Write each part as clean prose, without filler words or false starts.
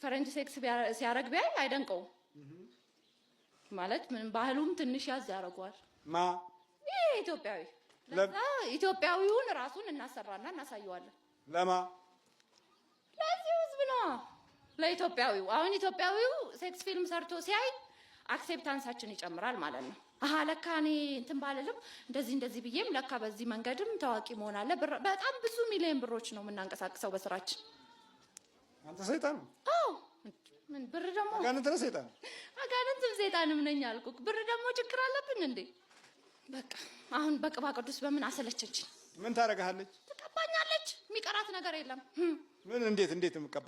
ፈረንጅ sex ሲያረግ ቢያይ አይደንቀውም። ማለት ምንም ባህሉም ትንሽ ያዝ ያደርገዋል። ማ? ይሄ ኢትዮጵያዊ። ለዛ ኢትዮጵያዊውን ራሱን እናሰራና እናሳየዋለን። ለማ? ለዚህ ህዝብ ነዋ፣ ለኢትዮጵያዊው። አሁን ኢትዮጵያዊው sex ፊልም ሰርቶ ሲያይ acceptance ኣችን ይጨምራል ማለት ነው። አሀ፣ ለካ እኔ እንትን ባልልም እንደዚህ እንደዚህ ብዬም ለካ በዚህ መንገድም ታዋቂ መሆን አለ። በጣም ብዙ ሚሊዮን ብሮች ነው የምናንቀሳቅሰው በስራችን። አንተ ሰይጣን ነው። አዎ፣ ምን ብር ደግሞ አጋንንት ነህ ሰይጣን? አጋንንትም ሰይጣንም ነኝ አልኩህ። ብር ደግሞ ችግር አለብን እንዴ? በቃ አሁን በቅባ ቅዱስ በምን አሰለቸችኝ። ምን ታደርግሃለች? ትቀባኛለች። የሚቀራት ነገር የለም። ምን? እንዴት እንዴት የምቀባ?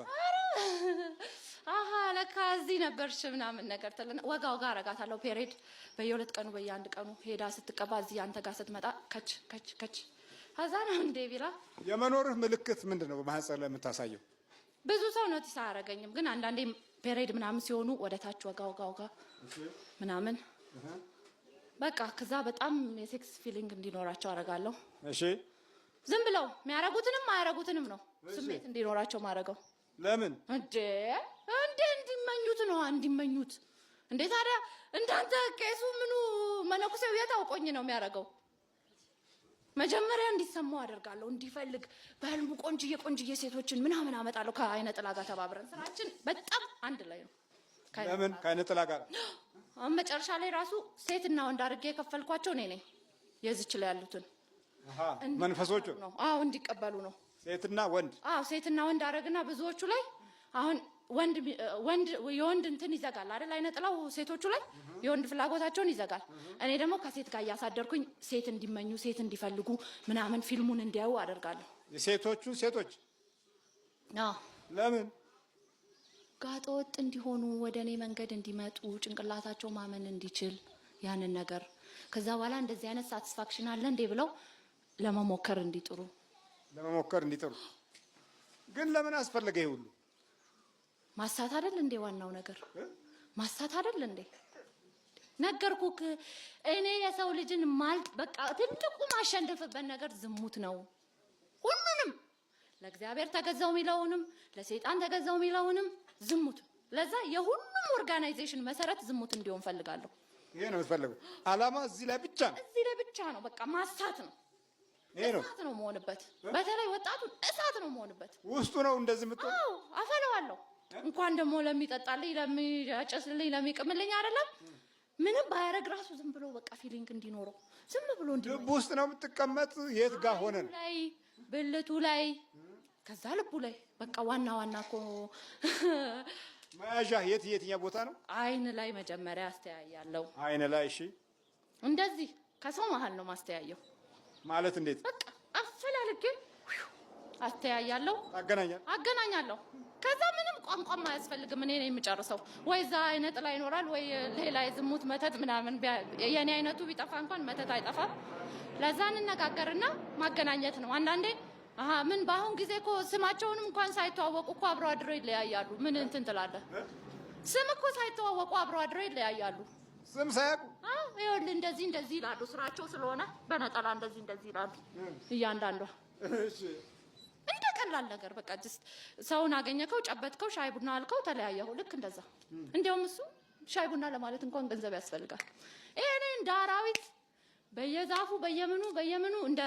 አሀ፣ ለካ እዚህ ነበርሽ ምናምን ነገር ትልና ወጋ ወጋ አረጋታለሁ። Period በየ2 ቀኑ በየአንድ ቀኑ ሄዳ ስትቀባ እዚህ አንተ ጋር ስትመጣ ከች ከች ከች፣ ከዛ ነው እንዴ ቢላ። የመኖርህ ምልክት ምንድን ነው? በማህፀን ላይ የምታሳየው? ብዙ ሰው notice አያረገኝም፣ ግን አንዳንዴ period ምናምን ሲሆኑ ወደ ታች ወጋ ወጋ ወጋ ምናምን በቃ ከዛ በጣም የ sex feeling እንዲኖራቸው አረጋለሁ። ዝም ብለው የሚያረጉትንም አያረጉትንም ነው ስሜት እንዲኖራቸው ማድረገው። ለምን? እንዴ እንዴ፣ እንዲመኙት ነው፣ እንዲመኙት። እንዴ ታዲያ እንዳንተ ቄሱ ምኑ መነኩሴው የት አውቆኝ ነው የሚያደርገው? መጀመሪያ እንዲሰማው አደርጋለሁ፣ እንዲፈልግ በህልሙ ቆንጅዬ ቆንጅዬ ሴቶችን ምናምን አመጣለሁ። ከአይነ ጥላ ጋር ተባብረን ስራችን በጣም አንድ ላይ ነው። ከአይነ ለምን ከአይነ ጥላ ጋር? አሁን መጨረሻ ላይ ራሱ ሴትና ወንድ አድርጌ የከፈልኳቸው እኔ ነኝ። የዚች ላይ ያሉትን መንፈሶቹ ነው። አዎ፣ እንዲቀበሉ ነው። ሴትና ወንድ? አዎ፣ ሴትና ወንድ አረግና ብዙዎቹ ላይ አሁን ወንድ ወንድ የወንድ እንትን ይዘጋል አይደል? አይነ ጥላው ሴቶቹ ላይ የወንድ ፍላጎታቸውን ይዘጋል። እኔ ደግሞ ከሴት ጋር እያሳደርኩኝ ሴት እንዲመኙ፣ ሴት እንዲፈልጉ ምናምን ፊልሙን እንዲያዩ አደርጋለሁ። የሴቶቹ ሴቶች? አዎ። ለምን? ጋጠ ወጥ እንዲሆኑ፣ ወደ እኔ መንገድ እንዲመጡ፣ ጭንቅላታቸው ማመን እንዲችል ያንን ነገር፣ ከዛ በኋላ እንደዚህ አይነት satisfaction አለ እንዴ ብለው ለመሞከር እንዲጥሩ። ለመሞከር እንዲጥሩ። ግን ለምን አስፈለገ ይሄ ሁሉ? ማሳት አይደል እንዴ ዋናው ነገር? ማሳት አይደል እንዴ? ነገርኩክ። እኔ የሰው ልጅን ማልጥ በቃ ትልቁ ማሸነፍበት ነገር ዝሙት ነው። ሁሉንም ለእግዚአብሔር ተገዛው የሚለውንም ለሰይጣን ተገዛው የሚለውንም ዝሙት። ለዛ የሁሉም organization መሰረት ዝሙት እንዲሆን ፈልጋለሁ። ይሄ ነው የምትፈልገው? አላማ እዚህ ላይ ብቻ ነው? እዚህ ላይ ብቻ ነው። በቃ ማሳት ነው። ይሄ ነው። እሳት ነው መሆንበት። በተለይ ወጣቱን እሳት ነው መሆንበት። ውስጡ ነው እንደዚህ የምትሆን? አዎ፣ አፈለዋለሁ። እንኳን ደግሞ ለሚጠጣልኝ፣ ለሚያጨስልኝ፣ ለሚቅምልኝ አይደለም፣ ምንም ባያረግ ራሱ ዝም ብሎ በቃ feeling እንዲኖረው ዝም ብሎ እንዲኖረው። ልብ ውስጥ ነው የምትቀመጥ? የት ጋር ሆነ ነው? ላይ፣ ብልቱ ላይ፣ ከዛ ልቡ ላይ፣ በቃ ዋና ዋና እኮ። መያዣ የት የትኛው ቦታ ነው? አይን ላይ መጀመሪያ አስተያያለሁ። አይን ላይ፣ እሺ። እንደዚህ ከሰው መሀል ነው ማስተያየው። ማለት እንዴት? በቃ አፈላልጌ አስተያያለሁ። ታገናኛል? አገናኛለሁ። ከዛ ምንም ቋንቋም አያስፈልግም። እኔ ነኝ የምጨርሰው። ወይ እዛ አይነ ጥላ ይኖራል፣ ወይ ሌላ የዝሙት መተት ምናምን። የኔ አይነቱ ቢጠፋ እንኳን መተት አይጠፋም። ለዛ እንነጋገርና ማገናኘት ነው። አንዳንዴ አሀ ምን በአሁን ጊዜ እኮ ስማቸውንም እንኳን ሳይተዋወቁ እኮ አብረው አድረው ይለያያሉ። ምን እንትን ትላለህ? ስም እኮ ሳይተዋወቁ አብረው አድረው ይለያያሉ። ስም ሳያውቁ? አዎ፣ ይኸውልህ እንደዚህ እንደዚህ ይላሉ። ስራቸው ስለሆነ በነጠላ እንደዚህ እንደዚህ ይላሉ። እያንዳንዷ እንደ ቀላል ነገር በቃ just ሰውን አገኘከው፣ ጨበጥከው፣ ሻይ ቡና አልከው፣ ተለያየኸው። ልክ እንደዛ። እንዲያውም እሱ ሻይ ቡና ለማለት እንኳን ገንዘብ ያስፈልጋል። ይሄ እኔ እንደ አራዊት በየዛፉ በየምኑ በየምኑ እንደ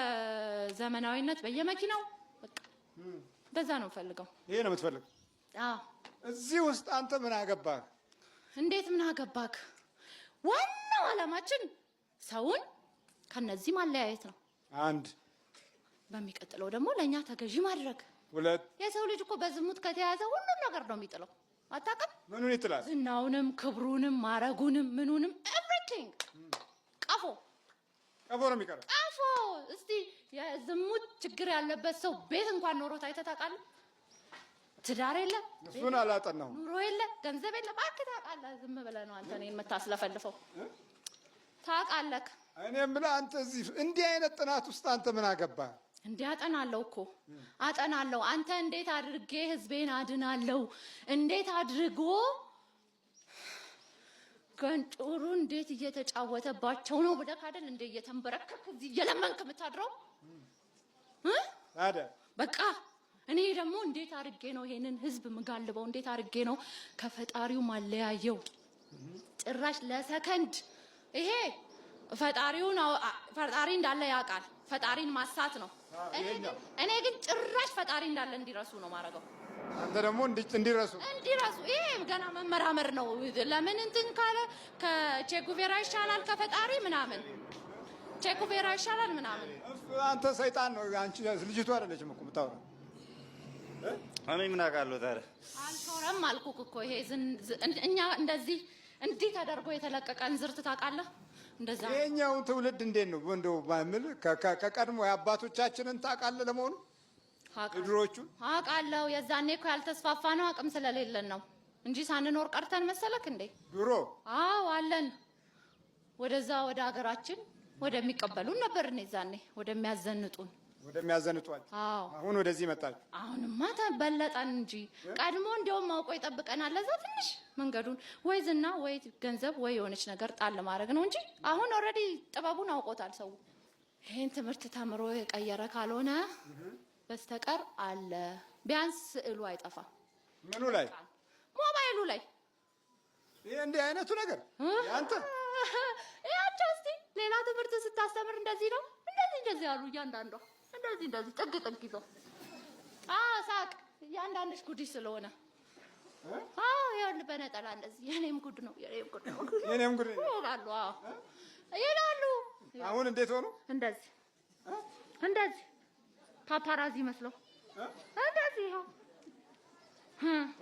ዘመናዊነት በየመኪናው በቃ እንደዛ ነው ፈልገው። ይሄ ነው የምትፈልገው? አዎ። እዚህ ውስጥ አንተ ምን አገባህ? እንዴት ምን አገባክ? ዋናው ዓላማችን ሰውን ከነዚህ ማለያየት ነው። አንድ። በሚቀጥለው ደግሞ ለእኛ ተገዢ ማድረግ። ሁለት። የሰው ልጅ እኮ በዝሙት ከተያዘ ሁሉም ነገር ነው የሚጥለው። አታውቅም? ምኑን ይጥላል? ዝናውንም፣ ክብሩንም፣ ማረጉንም፣ ምኑንም everything ቀፎ። ቀፎ ነው የሚቀረው። ቀፎ። እስቲ የዝሙት ችግር ያለበት ሰው ቤት እንኳን ኖሮት አይተህ ታውቃለህ? ትዳር የለ፣ እሱን አላጠናሁም። ኑሮ የለ፣ ገንዘብ የለ። እባክህ ታውቃለህ። ዝም ብለህ ነው አንተ እኔን የምታስለፈልፈው። ታውቃለህ። እኔ የምልህ አንተ እዚህ እንዲህ አይነት ጥናት ውስጥ አንተ ምን አገባህ? እንዲህ አጠናለሁ እኮ፣ አጠናለሁ። አንተ እንዴት አድርጌ ህዝቤን አድናለሁ? እንዴት አድርጎ ገንጮሩ እንዴት እየተጫወተባቸው ነው ብለህ አይደል እንደ እየተንበረከክ እዚህ እየለመንክ የምታድረው እ? ታዲያ? በቃ እኔ ደግሞ እንዴት አድርጌ ነው ይሄንን ህዝብ ምጋልበው? እንዴት አድርጌ ነው ከፈጣሪው ማለያየው? ጭራሽ ለሰከንድ ይሄ ፈጣሪውን ፈጣሪ እንዳለ ያውቃል። ፈጣሪን ማሳት ነው። እኔ ግን ጭራሽ ፈጣሪ እንዳለ እንዲረሱ ነው ማድረገው። አንተ ደግሞ እንዲረሱ እንዲረሱ። ይሄ ገና መመራመር ነው። ለምን እንትን ካለ ከቼጉቬራ ይሻላል ከፈጣሪ ምናምን፣ ቼጉቬራ ይሻላል ምናምን። አንተ ሰይጣን ነው። አንቺ ልጅቱ አይደለችም እኮ የምታወራው። እኔ ምን አውቃለሁ ታዲያ? አልሾረም አልኩህ እኮ። ይሄ እኛ እንደዚህ እንዲህ ተደርጎ የተለቀቀ እንዝርት ታውቃለህ? እንደዛ። ይሄኛውን ትውልድ እንዴት ነው እንደው ባምል ከቀድሞ የአባቶቻችንን ታውቃለህ ለመሆኑ? ድሮቹን አውቃለሁ። የዛኔ እኮ ያልተስፋፋ ነው አቅም ስለሌለን ነው እንጂ ሳንኖር ቀርተን መሰለክ እንዴ? ድሮ። አዎ አለን። ወደዛ ወደ ሀገራችን ወደሚቀበሉን ነበር እኔ ዛኔ ወደሚያዘንጡን። ወደሚያዘንጧቸው። አዎ። አሁን ወደዚህ መጣችሁ። አሁንማ ተበለጠን እንጂ ቀድሞ እንዲያውም አውቆ ይጠብቀናል። ለዛ ትንሽ መንገዱን ወይ ዝና ወይ ገንዘብ ወይ የሆነች ነገር ጣል ማድረግ ነው እንጂ አሁን already ጥበቡን አውቆታል ሰው። ይሄን ትምህርት ተምሮ የቀየረ ካልሆነ በስተቀር አለ ቢያንስ ስዕሉ አይጠፋም። ምኑ ላይ? ሞባይሉ ላይ። ይሄ እንዲህ አይነቱ ነገር ያንተ? ያቸው እስቲ ሌላ ትምህርት ስታስተምር እንደዚህ ነው፣ እንደዚህ እንደዚህ ያሉ እያንዳንዷ እንደዚህ እንደዚህ ጥግ ጥግ ይዞ ሳቅ እያንዳንድሽ ጉድሽ ስለሆነ አዎ ይኸውልህ በነጠላ እንደዚህ የኔም ጉድ ነው የኔም ጉድ ነው የኔም ጉድ ነው ይላሉ። አዎ ይላሉ። አሁን እንዴት ሆኖ? እንደዚህ እንደዚህ paparazzi መስለው እንደዚህ ይኸው።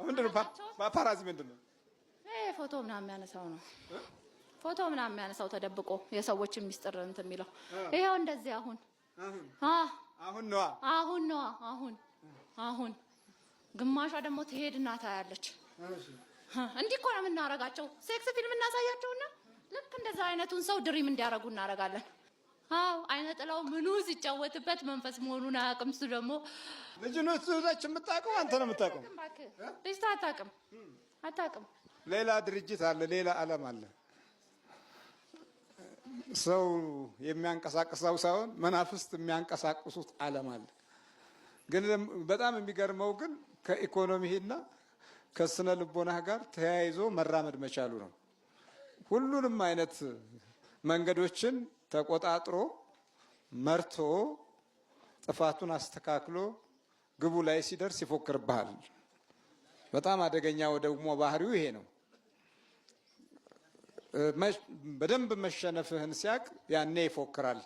ምንድን ነው paparazzi ምንድን ነው? ይሄ ፎቶ ምናምን የሚያነሳው ነው። ፎቶ ምናምን የሚያነሳው ተደብቆ የሰዎችን ሚስጥር እንትን የሚለው ይኸው እንደዚህ አሁን አሁን ነዋ። አሁን ነዋ። አሁን አሁን ግማሿ ደግሞ ትሄድና ታያለች። እንዲህ እኮ ነው የምናረጋቸው። ሴክስ ፊልም እናሳያቸውና ልክ እንደዛ አይነቱን ሰው dream እንዲያደርጉ እናረጋለን። አዎ አይነ ጥላው ምኑ ሲጫወትበት መንፈስ መሆኑን አያውቅም። እሱ ደግሞ ልጅነቱ ነች የምታውቀው፣ አንተ ነው የምታውቀው። ልጅቷ አታውቅም፣ አታውቅም። ሌላ ድርጅት አለ፣ ሌላ ዓለም አለ። ሰው የሚያንቀሳቅሰው ሳይሆን መናፍስት የሚያንቀሳቅሱት ዓለም አለ። ግን በጣም የሚገርመው ግን ከኢኮኖሚና ከስነ ልቦናህ ጋር ተያይዞ መራመድ መቻሉ ነው። ሁሉንም አይነት መንገዶችን ተቆጣጥሮ መርቶ ጥፋቱን አስተካክሎ ግቡ ላይ ሲደርስ ይፎክርብሃል። በጣም አደገኛው ደግሞ ባህሪው ይሄ ነው። በደንብ መሸነፍህን ሲያቅ ያኔ ይፎክራል፣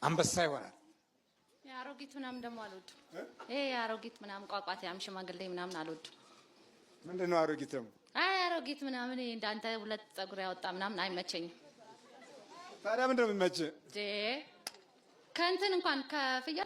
አንበሳ ይሆናል። የአሮጊት ምናምን ደግሞ አልወድም። ይሄ የአሮጊት ምናምን ቋቋት ያም ሽማግሌ ምናምን አልወድም። ምንድን ነው አሮጊት ደግሞ? አይ አሮጊት ምናምን ይሄ እንዳንተ ሁለት ፀጉር ያወጣ ምናምን አይመቸኝም። ታዲያ ምንድን ነው የሚመችህ? ከእንትን እንኳን ከፍያ